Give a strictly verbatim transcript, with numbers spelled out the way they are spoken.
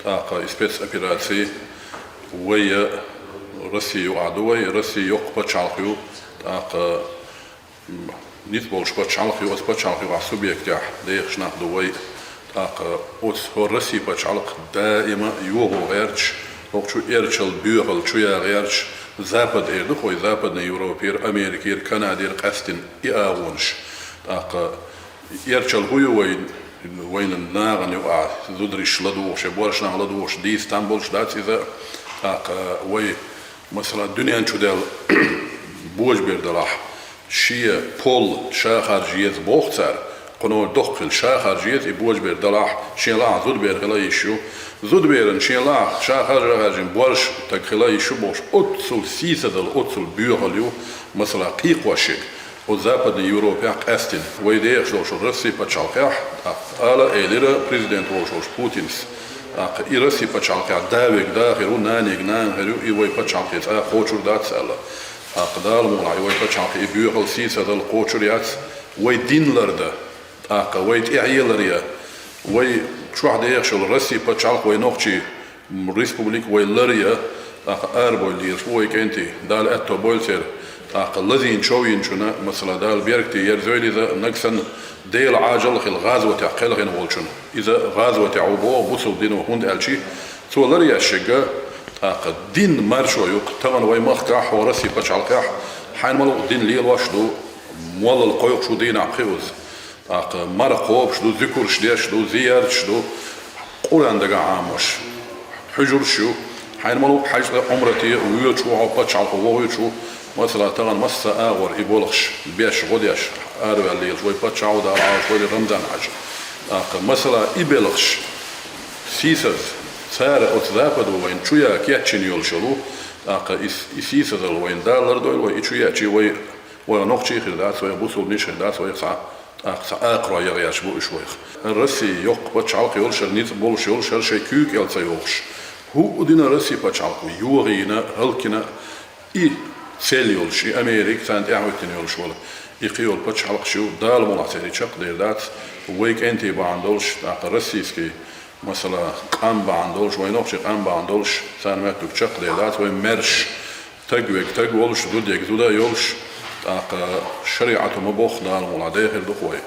ТӀаккха и спецопераци вай, Россия юкъахь ду вай, Россия йоккха пачхьалкх ю, тӀаккха низ болуш пачхьалкх ю, оцу пачхьалкх юкъахь субъектехь дехаш нах ду вай. ТӀаккха оцу хӀора Россия пачхьалкх даима йогӀо гӀерташ, хӀокху чу эрчал боьхал чу я гӀерташ, Запад эр ду хой, Западный Европера, Америкера, Канадера къаьстина и агӀонаш. ТӀаккха эрчал хӀу ю вай, вайна нахана юкъахь зудариш ладугӀуш, я борш нах ладугӀуш, дийца там болуш дац иза. ТӀаккха вай, масала, дуьнен чу даьлла божабер далахь, шен пол ша харжа еза боху цара, кхуьнан доккха хила ша харжа еза, и божабер далахь, шен лахь зудабер хила йиш ю. Зудаберан шен лахь ша харжа хаьржина борш таг хила йиш ю бохуш, оццул сийсазал, оццул боьхал ю, масала, кхийкхош ерг. Оцу Западный Европехь къаьстина, вай дехаш долчу Россия пачхьалкхехь, тӀаккха ала а элира президент волуш волчу Путинс. ТӀаккха и Россия пачхьалкхехь да верг да хир ву, наниг нана хир ю, и вай пачхьалкхе цкъа кхочур дац аьлла. ТӀаккха Дала мукъ лахь, и вай пачхьалкхе и боьхал, сийсазал кхочур яц, вай дин ларда, тӀаккха вай тӀехье ларъя, вай чохь дехаш йолу Россия пачхьалкх, вай нохчий республика вай ларъя, тӀаккха арабойла лелаш бу вай кӀентий, Дала аьтто бойла церан. ТӀаккха лазийна чов йинчунна, масала, Дала беркате ерзойла иза, нагахь санна Делан Ӏажал а хила гӀазотехь кхелхина волчунна. Иза гӀазотехь ву боху бусалба дино, хӀунда аьлча цо ларъеш ерг, тӀаккха дин маршо ю-кх тахана вай махкахь, хӀокху Россия пачхьалкхехь, хьайна ма-луъу дин лелош а ду, моллал кхойкхуш ву дийнахь пхи уза. ТӀаккха марха кхобуш ду, зуькарш деш ду, зиярташ ду, Къуръан дагахь Ӏамош, хьуьжарш ю, хьайна ма-луъу хьаьжцӀа, Ӏумрате воьдуш ву хьо, пачхьалкхо вохуьйтуш ву, масала, тахана массо а агӀор и болхаш беш, гӀо деш, араваьлла лелаш вай паччахь а, Дала Ӏалаш вай Рамзан-Хьаьжа. ТӀаккха, масала, и белхаш, сийсаз, цара оцу Западо вайна чу ян кечйина йолуш йолу, тӀаккха и, и сийсазалла вайна Дала лардойла вай, и чу яьчи вай, вай нохчий хир дац, вай бусалбанаш хир дац, вай цхьа тӀаккха цхьа акхарой ян гӀерташ бу уьш вайх. Россия йоккха пачхьалкх йолуш, хӀара ницкъ болуш йолуш, хӀара шайн куьйга кӀел ца йохуш, хӀуъа дина Россия пачхьалкхо йогӀийна, хӀаллакйина, и цель йолуш, и Америка царна тӀаьхьахӀоьттина йолуш волу, и кхин йолу пачхьалкхаш ю, Дала мукъ лахь, церан чекхдер дац, вай кӀентий бахьана долуш, тӀаккха российский, масала, къам бахьана долуш, вай нохчий къам бахьана долуш, царна моьттург чекхдер дац, вай маьрша, таг верг таг волуш, зуда ерг зуда йолуш, тӀаккха шариӀато ма-бохху, Дала мукъ лахь, дехар ду-кх вай.